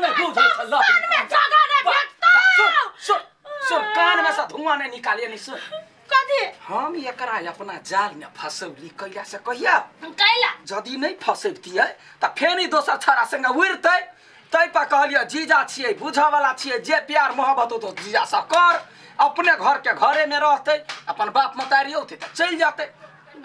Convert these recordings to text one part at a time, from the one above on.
नहीं बुझै छ ल कान में जगह नहीं भेटतौ। सुन सुन सुन कान में से धुआं नहीं निकालिए नहीं सुन कथी हम एकरा अपना जाल में फसौली कैला से कहिया कैला यदि नहीं फसैबतियै तऽ फेर ई दोसर छौड़ा संगे उड़तै ताहि पर कहलियै जीजा छियै बुझऽ वाला छियै जे प्यार मोहब्बत होतौ जीजा से कर अपने घर के घरे में रहतै अपन बाप मतारी औतै तऽ चलि जेतै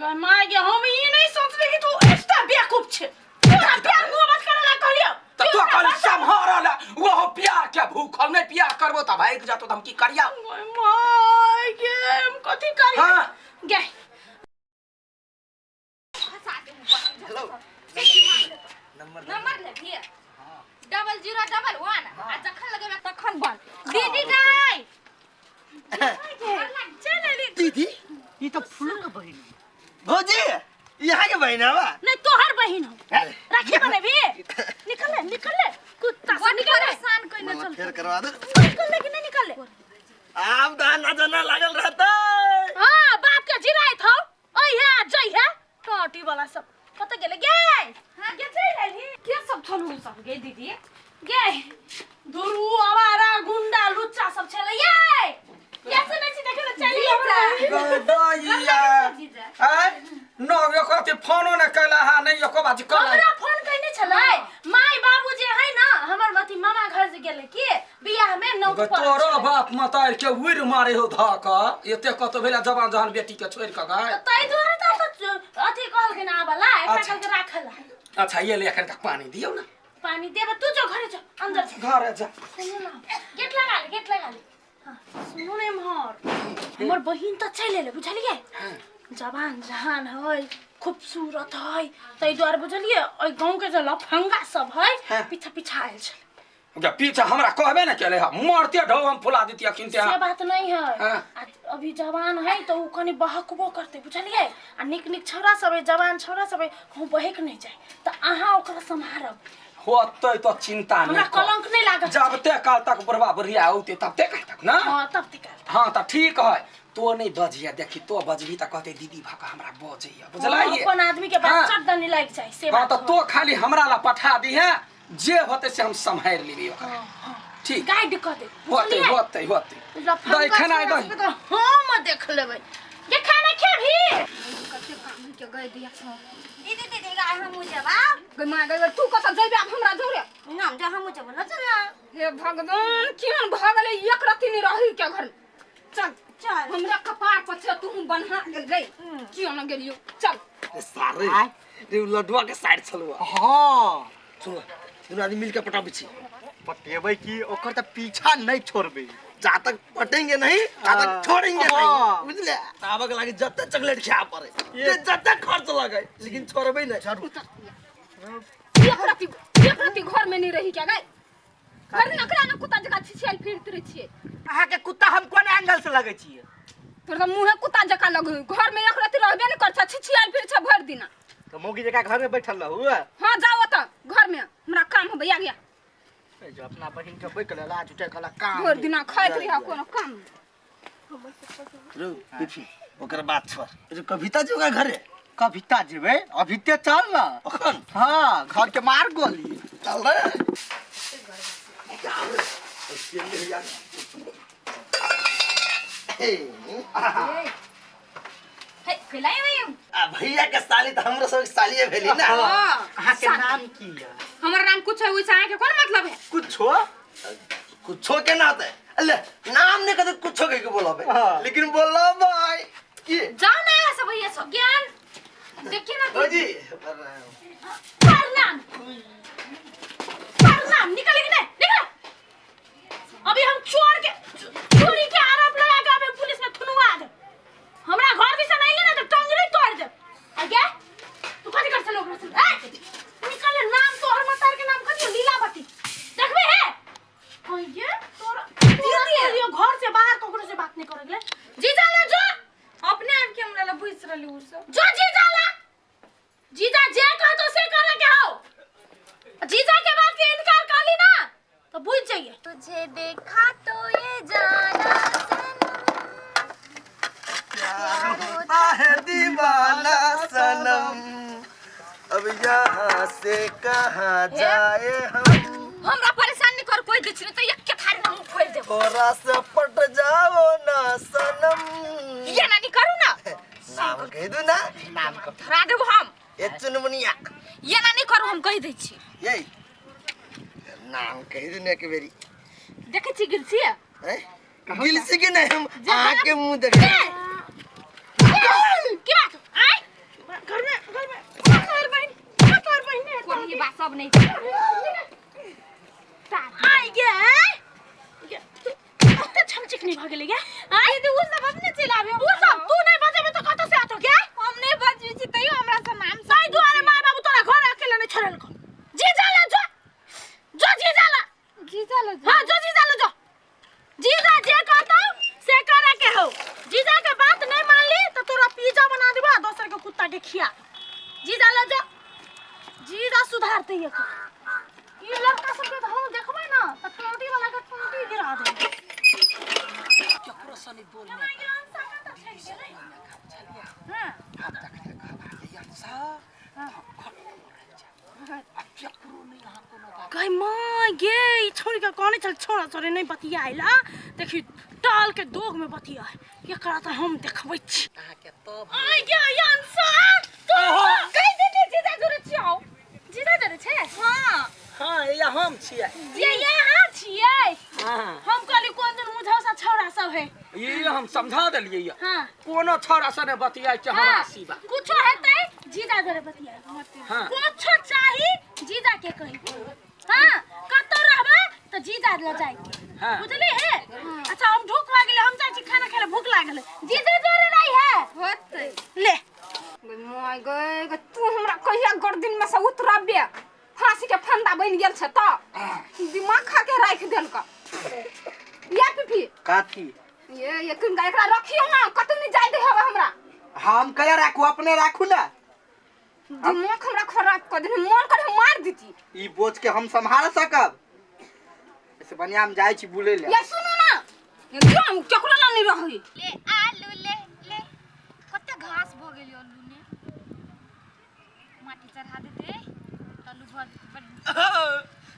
गै माय गे हम ई नहीं सोचले कि तू एस्ता बेवकूफ छे तोरा प्यार मोहब्बत करे ला कहलियो तऽ तो कहली सम्हारल ओहो प्यार के भूखल नहीं प्यार करबो तऽ भागि जेतौ तऽ हम की करिया गै माय गे हम कथी करी हाँ। गे नंबर नंबर ले लिए 0011 आ जखन लगेबै तखन बंद दीदी गाय चल अली दीदी ई तो फूलो के बहिन भौजी यहाँ के बहिन हवा नहीं तोहर बहिन हो राखी बनेबी निकल ले निकल ले कुत्ता से निकल ले परेशान कोई मला फेर करवा दो निकल ले कि नहीं निकल ले आप दाना जाना लागल रहता हां बाप के जिरायत हो ओइ है जई है टोटी वाला सब कत गेले गे हां गे चल अली के सब छलु सब गे दीदी गे दुरू आवारा गुंडा लुच्चा सब छले ये ये सुनै छी देखे ने चली दैया आय न एको अथी फोनो ने कैला हा नहीं एको बाजी कैला हमरा फोन कइने छलै माय बाबू जे है ना हमर अथी मामा घर जे गेलै की बियाह में नौ गे तोरो बाप मतार के उड़ मारे हो धऽ कऽ एते कतौ भेला जवान जहान बेटी के छोड़ि कऽ गए ताहि दुआरे तऽ अथी कहलखिन आबला एकरा अच्छा। कहलकै राखला अच्छा ये ले एखन का पानी दियौ ना पानी देब तू जो घरे जो अंदर जा घरे जा सुनू ना गेट लगा ले गेट लगा ले हाँ, सुनू ने एम्हर हमर बहिन तऽ चलि एलै बुझलियै जवान जहान है खूबसूरत है ताहि दुआरे बुझलियै ओहि गाँव के जे लफंगा सब है हाँ। पीछा पीछा आयल छलै गे पीछा हमरा कहबे ने केले हा मरते ढौ हम फुला देती अखिन ते से बात नहीं है हाँ। आ अभी जवान है तो उ कनि बहकबो करते बुझलियै आ निक निक छौड़ा सब है जवान छौड़ा सब है कहूँ बहक नहीं जाए तऽ अहाँ ओकरा सम्हारब होतै तो चिंता हमरा नहीं कर। कलंक नहीं लागत जबते काल तक बुढ़वा बुढ़िया औते तबते काल तक ना हाँ तब तक हाँ तऽ ठीक है तो नहीं बजिया देखी तो बजबी तऽ कहते दीदी भाका हमरा बजैया बुझलियै अपन आदमी के बात हाँ। चट दनी लागि जाए से हाँ बात तऽ तो खाली हमरा ला पठा दी है जे होते से हम सम्हारि लेबै ओकरा ठीक गाइड कऽ दे होते बुझलियै? होते होते लफंगा दही खेनाइ छोरा दही सबके तऽ हम देख लेबै ये खाना खेबही कते काम के गए दिया दीदी दीदी गाय हमहूँ जवाब गई मां गई तू कत जइबे आब हमरा जौरे ना जा हमहूँ जब न चल हे भगवान केहन भऽ गेलै एक रत्ती नहीं रही के घर में चल चल हमरा कपार पर छे तू बन्हा गेल रे कियो न गेलियो चल रे सारे रे उ लडुआ के साइड छलुआ हाँ सुन दुनू आदमी मिलके पटाबै छी पटेबै की ओकर तऽ पीछा नहीं छोड़बै जा तक पटेंगे नहीं ता तक छोड़ेंगे नहीं हाँ। बुझले ताबक लागे जते चॉकलेट खा पड़े ये जते खर्च लगे लेकिन छोड़बै नहीं एक रत्ती घर में नहीं रही क्या गए भरि दिन अकरा ने कुत्ता जकाँ छिछियाल फिरत रहै छियै अहाँके कुत्ता हम कोन एंगल से लगै छियै तोर तऽ मुँहे कुत्ता जकाँ लगै घर में एक रत्ती रहबे ने करै छै छिछियाल फिरै छै भरि दिना तऽ मौगी जकाँ घर में बैठल रहू हाँ जाओ ओतऽ घर में हमरा काम होबै आ गया ए जो अपना बहिन के बैक लेला झूठे कहला काम भरि दिना खाइत रहिया कोनो काम नहि। रो पिफी ओकर बात छोड़ जो कविता जी ओकरा घरे कविता जेबै अभी ते चल ना अखन हाँ घर के मार गोली चल रे हे कैला एबै यौ? आ भैया के साली तऽ हमरो सब सालिए भेली ना हाँ अहाँ के नाम की है हमर नाम कुछ है ओहिसँ अहाँके कोन मतलब है कुछो कुछो के ना ते अले नाम ने कदे कुछो के बोलबे हाँ। लेकिन बोलबै की जाओ ना यहाँ से भैया सब ज्ञान देखिए ना भौजी प्रणाम प्रणाम निकल कि नहीं निकल अभी हम चोर के चोरी के आरोप लगा के अभी पुलिस में थुनुआ दे हमरा घर दिसा नहीं ना तो टंगरी तोड़ दे आगे तू कथी कर चलो ओकरा से ए निकल नाम तोहर मतार के नाम कथी लीलावती देखबे है ये तोरा तोरा कहलियो घर से बाहर ककरो से बात नहीं करे गेले जीजा ला जो अपने आप के हमरा ला बुझ रहली उ सब जो जीजा ला जीजा जे कहतो से करे के हो जीजा के बात के इनकार कर ली ना तो बुझ जाइए तुझे देखा तो ये जाना सनम प्यार होता है दीवाना सनम अब यहाँ से कहाँ जाए हम हमरा परेशान थोड़ा सा पट जाओ ना सनम। ये नानी करू ना। नाम कह दू ना, नाम कह धरा देबो हम। ए चुनमुनिया ये नानी करू, हम कहि दै छी। ये नाम कह दू ना एक बेरी। देखै छी गिलसी हैं गिलसी के नहीं, हम आँख के मुंह देख। की बात आय घर में, घर में तोर बहिन, तोर बहिन ने कोई बात सब नहीं आइ गे कते छमचिक नहीं भऽ गेलै गे। आइ दीदी उ सब अपने चलि आबे। उ सब तू नहीं बजेबे त कतौ से आतो गे। हम नहीं बजबै छी तैयो हमरा से नाम ताहि दुआरे माय बाबू तोरा घर अकेले नहीं छोड़लको। जीजा ला जो, जो जीजा ला, जीजा ला, हां जो जीजा ला जो। जीजा जे कहतौ से करे के हो। जीजा के बात नहीं मानली त तोरा पिज्जा बना देबो आ दोसर के कुत्ता के खिया। जीजा ला जो, जीजा सुधारते एक ई लड़का सब के हम देखबै ना त टोटी वाला के टोटी गिरा देबै। केकरो से नहीं बोलने। हां हम तखने कहबा अंशा केकरो नहीं अहाँ कोनो बात। गई माँ गे ई छोड़ के कौन चल छोड़ा छोड़े नहीं बतियाइला। देखी टाल के दोग में बतिया एकरा त हम देखबै छी। अहाँ के तब आइ गे अंशा तू कहि दीदी जीजा जोरे छी आओ। जीजा जोरे छै? हां हां या हम छियै। ये यहाँ छियै। हां हम कहली कोन दिन मुझौसा छौड़ा सब है। ई हम समझा देलियै या। हां कोनो छौड़ा से नहीं बतियाइ छै हमरा सिवा। कुछो हेतै जीजा जोरे बतियाइ। हां कुछो चाही जीजा के कही। हां कतौ रहबै त जीजा ल जाय के। हां बुझली हे? अच्छा हम भूख लागल, हम जाइ छी खाना खाय ले, भूख लागल। जीजा जोरे रही है होतै ले। गई my गई गे, तू हमरा कहिया गर्दिन में से उतरबे? फांसी के फंदा बन गेल छै त दिमाग खा के राख देलक। या पीपी काथी ये किनका एकरा रखियो ना, कतौ नहीं जाय दे हवा हमरा। हम कया राखू, अपने राखू ना। दिमाग हमरा खराब कर देने, मन करे मार देती। ई बोझ के हम संभाल सकब? ऐसे बढ़िया हम जाय छी बुले ले। या सुनू ना, ये क्यों केकरो ना नहीं रही। ले आलू ले ले, कते घास भ गेल आलू ने, माटी चढ़ा देते आलू भ जेतै बड़।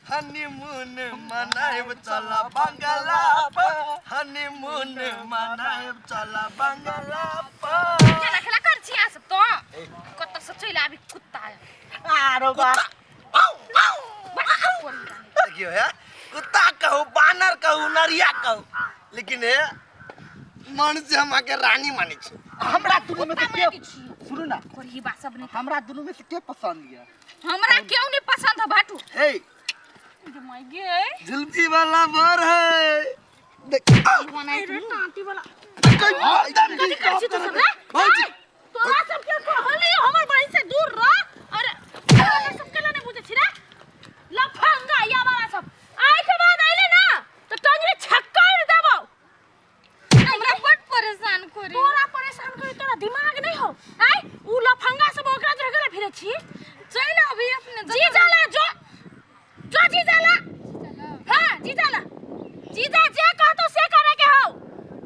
हनीमून मनाएब चला बंगला पर, हनीमून मनाएब चला बंगला पर। खेला खेला कर छी अहाँ सब तो कत से चलि आबी कुत्ता। आरो बा देखियो है, कुत्ता कहू बानर कहू नरिया कहू, लेकिन हे मन से हम आके रानी मानै छी। हमरा दुनू में से के सुनू ना, कोरी बात सब नहीं। हमरा दुनू में से के पसंद ये? हमरा क्यों नहीं पसंद है भाटू? हे my गे जुल्फी वाला बर है। देख अरे टांटी वाला कथी करै छी तू सब रे? तोरा सब के कहली हमर बहिन से दूर रह। अरे तोरा सब के नहीं बुझै छी रे लफंगा या वाला सब। आइ के बाद आइले ना त टंगरी छक्कर देबौ। हमरा बड़ परेशान करी। तोरा परेशान करी, तोरा दिमाग नहीं हो। आइ उ लफंगा सब ओकरा जगह गेले फिरे छी। चलि अभी अपने जीजा ला जो, जो जीजा ला। हां जीजा ला, जीजा जे कहतो से करे के हो।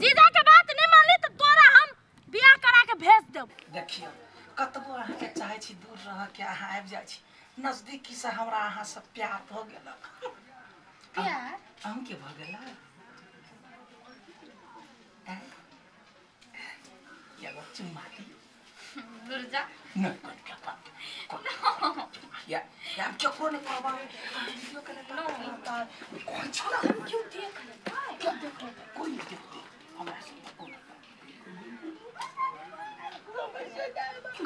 जीजा के बात नहीं मानली त तोरा हम बियाह करा के भेज देब। देखियो कतबो अहाँ के चाहे छी दूर रह के अहाँ आबि जाइ छी, नजदीकी से हमरा अहाँ से प्यार भ गेल। प्यार अहूँ के भ गेल? एगो चुम्मा दी। दूर जा। नहीं या या हम केकरो नहीं कहबा। कौन छोड़ा हम क्यों देख लेबै? क्यों देख लेबै? कोई नहीं देखते हमरा से कोई।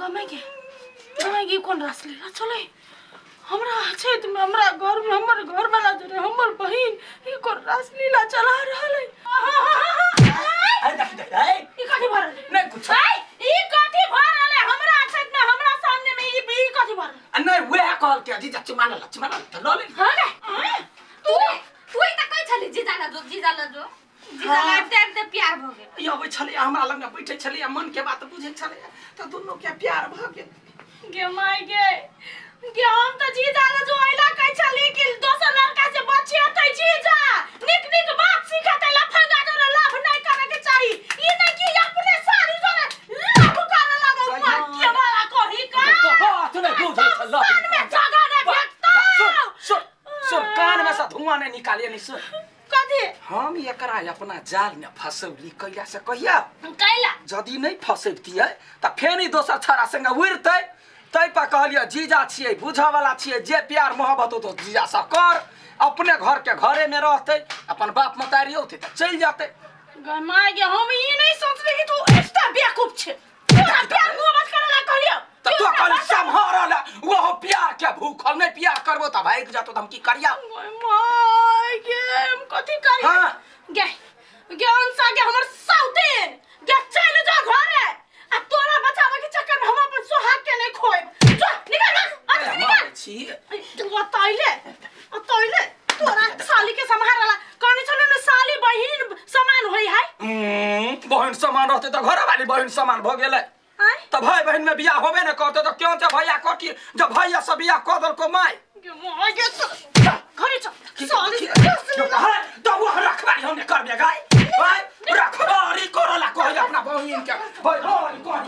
गमे के गमे के कोन रासलीला चलै हमरा क्षेत्र में, हमरा घर में, हमर घर वाला जोरे हमर बहिन ई कोन रासलीला चला रहल है। अरे देख देख ए ई कथी भरल? नहीं कुछ। ई कथी भरल है हमरा क्षेत्र में, हमरा सामने में ई कथी भरल? आ नहीं वह कहल के जीजा चुमा ला, चुमा ला त ल ले। हां रे तू तू ई त कहै छली जीजा ला जो, जीजा ला जो, जीजा ला आबिते आबिते प्यार भ गेल। ई अबै छलै हमरा लग में बैठे छलै, मन के बात बुझै छलै त दुनू के प्यार भ गेल। गे my गे गे हम त जीजा ला जो आइला कहै छली कि दोसर लड़का से बचियतै जीजा, निक निक बात सिखतै, लफंगा जोरे लव नहीं करे के चाही। ई नहीं कि अपने सारी जोरे लव करे लगौ के वाला कही का। तो बात नहीं बुझै छल। कान में जगह नहीं भेटतौ। सुन सुन सुन, कान में से धुआं नहीं निकालिए नहीं सुन। कथी हम एकरा अपना जाल में फसौली कैला से कहिया कैला यदि नहीं फसैबतियै तऽ फेर ई दोसर छड़ा संगे उड़तै। ताहि पर कहलियै जीजा छियै, बुझऽ वाला छियै, जे प्यार मोहब्बत होतौ जीजा से कर, अपने घर के घरे में रहतै, अपन बाप मतारी औतै तऽ चलि जेतै। गै माय गे, हम ई नहीं सोचले कि तू एस्ता बेवकूफ छे। तोरा प्यार मोहब्बत करे ला कहलियो। तऽ तो कहली सम्हारल ओहो प्यार के भूखल, नहीं प्यार करबो तऽ भागि जेतौ, तऽ हम की करिया? गै माय गे, हम कथी करी? हाँ। गे गे अंसा गे, हमर साउतेन गे, चल जा घरे। आ तोरा बचावे के चक्कर में हम अपन सोहाग के नहीं खोएब। जो निकल जा, अभी निकल। मारै छी। तू अतैले अतैले तोरा साली के सम्हारला कहने छलो ने, साली बहिन समान होई है। बहिन समान रहतै तऽ घरवाली बहिन समान भऽ गेलै। आय? तऽ भाय बहिन में बियाह होबे ने करतै तऽ क्यों छै भैया कथी जब भैया से बियाह कऽ देलको माय? गे माय गे, घरे चल साली। तऽ वो रखबारी हम नहि करबे गाय, रखबारी करला कहै अपना बहिन के भाय, कही।